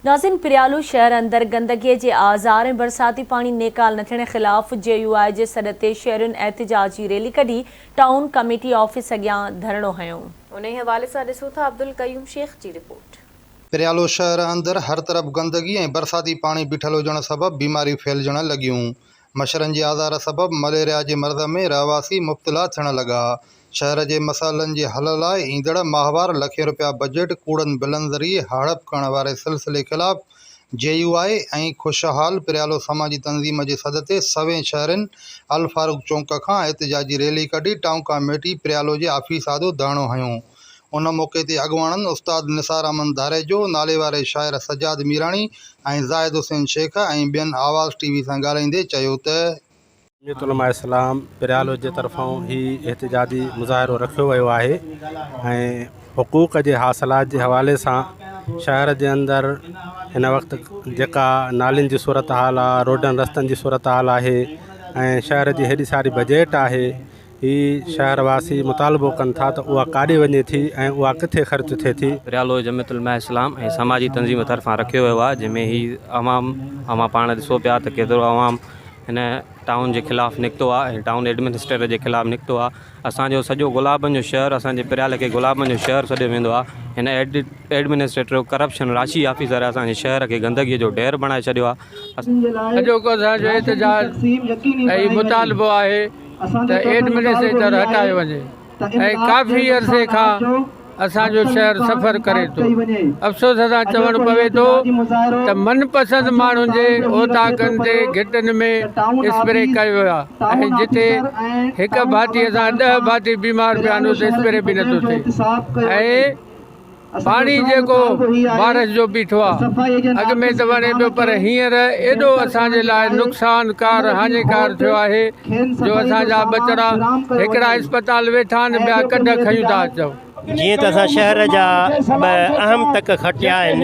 ناظرين پريالو شهر اندر گندگي جي آزار ۽ برساتي پاڻي نيڪال نه ٿيڻ خلاف جي يو آء جي سڏ تي شهرين احتجاجي ريلي ڪڍي ٽائون ڪميٽي آفيس اڳيان ڌرڻو هنيو. انهي حوالي سان ڏسون ٿا عبدالقيوم شيخ جي رپورٽ. پريالو شهر اندر هر طرف گندگي ۽ برساتي پاڻي بيٺل هجڻ سبب بيماريون ڦهلجڻ لڳيون. مڇرن جي آزار سبب مليريا جي مرض ۾ رهواسي مبتلا ٿيڻ لڳا. شهر جي مسئلن جي حل لاء ايندڙ ماهوار لکين رپيا بجيٽ ڪوڙن بلن ذريعي هڙپ ڪرڻ واري سلسلي خلاف جي يو آء ۽ خوشحال پريالو سماجي تنظيم جي سڏ تي سوين شهرين الفاروق چونڪ کان احتجاجي ريلي ڪڍي ٽائون ڪاميٽي پريالو جي آفيس آڏو ڌرڻو هنيو. ان موقعي تي اڳواڻن استاد نثار احمد ڌاريجو، ناليواري شاعر سجاد ميراڻي ۽ زاهد حسين شيخ ۽ ٻين آواز ٽي وي سان ڳالهائيندي چيو ته. جمعيت علماء اسلام پريالو جي طرفان هي احتجاجي مظاهرو رکيو ويو آهي ۽ حقوق جي حاصلات جي حوالي سان شهر جي اندر هن وقت جيڪا نالين جي صورتحال آهي روڊن رستن جي صورتحال آهي ۽ شهر جي هيڏي ساري بجيٽ آهي هي شهر واسي مطالبو ڪن ٿا ته اها ڪاڏي وڃي ٿي ۽ اها ڪٿي خرچ ٿئي ٿي. پريالو جمعيت علماء اسلام ۽ سماجي تنظيم طرفان رکيو ويو آهي جنهن ۾ هي عوام اوهان پاڻ ڏسو پيا ته ڪيترو عوام هن ٽائون جي خلاف نڪتو آهي ۽ ٽائون ايڊمنسٽريٽر جي خلاف نڪتو آهي اسان جو سڄو گلابن جو شهر اسان جي پريالي کي گلابن جو شهر سڏيو ويندو آهي هن ايڊمنسٽريٽر ڪرپشن راشي آفيسر اسان جي شهر کي گندگي جو ڍير بڻائي ڇڏيو آهي. اڄوڪو اسان جو احتجاج ۽ مطالبو آهي ته ايڊمنسٽريٽر هٽايو وڃي ۽ ڪافي عرصي کان اسان جو شهر سفر ڪري ٿو افسوس سان چوڻ پوي ٿو ته من پسند ماڻهن جي اوطاقن تي گهٽن ۾ اسپري ڪيو ويو آهي ۽ جتي هڪ ڀاتي سان ڏهه ڀاتي بيمار پيا آهن اتي اسپري به نٿو ٿئي ۽ پاڻي جيڪو بارش جو بيٺو آ اڳ ۾ ته وڻي پيو پر هينئر ايڏو اسان جي لاء نقصان ڪار هاڃيڪار ٿيو آهي جو اسان جا ٻچڙا هڪڙا اسپتال ويٺا آهن ٻيا ڪڍ کنيون ٿا اچون. جيئن ته اسان شهر جا ٻه اهم تڪ کٽيا آهن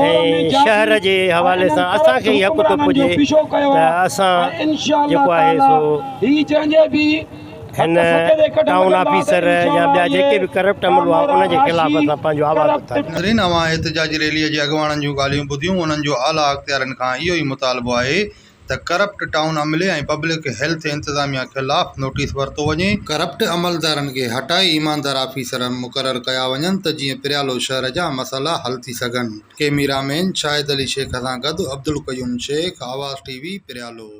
۽ شهر جي حوالي سان اسان کي ئي حق ٿو پڄي ته اسان جيڪو آهي سو هن ٽائون آفيسر يا ٻيا جيڪي به ڪرپٽ عملو آهي ان جي خلاف اسان پنهنجو آواز اٿاريون. ناظرين اوهان احتجاجي ريلي جي اڳواڻن جون ڳالهيون ٻڌيون انهن جو اعليٰ اختيارين کان اهو ئي مطالبو آهي ته ڪرپٽ ٽائون عملي ۽ پبلڪ هيلٿ انتظاميا خلاف نوٽيس ورتو وڃي، ڪرپٽ عملدارن کي هٽائي ايماندار آفيسر مقرر ڪيا وڃن ته جيئن پريالو شهر جا مسئلا حل ٿي سگهن. ڪئميرا مين شاهد علي شيخ سان گڏ عبدالقيوم شيخ، آواز ٽي وي، پريالو.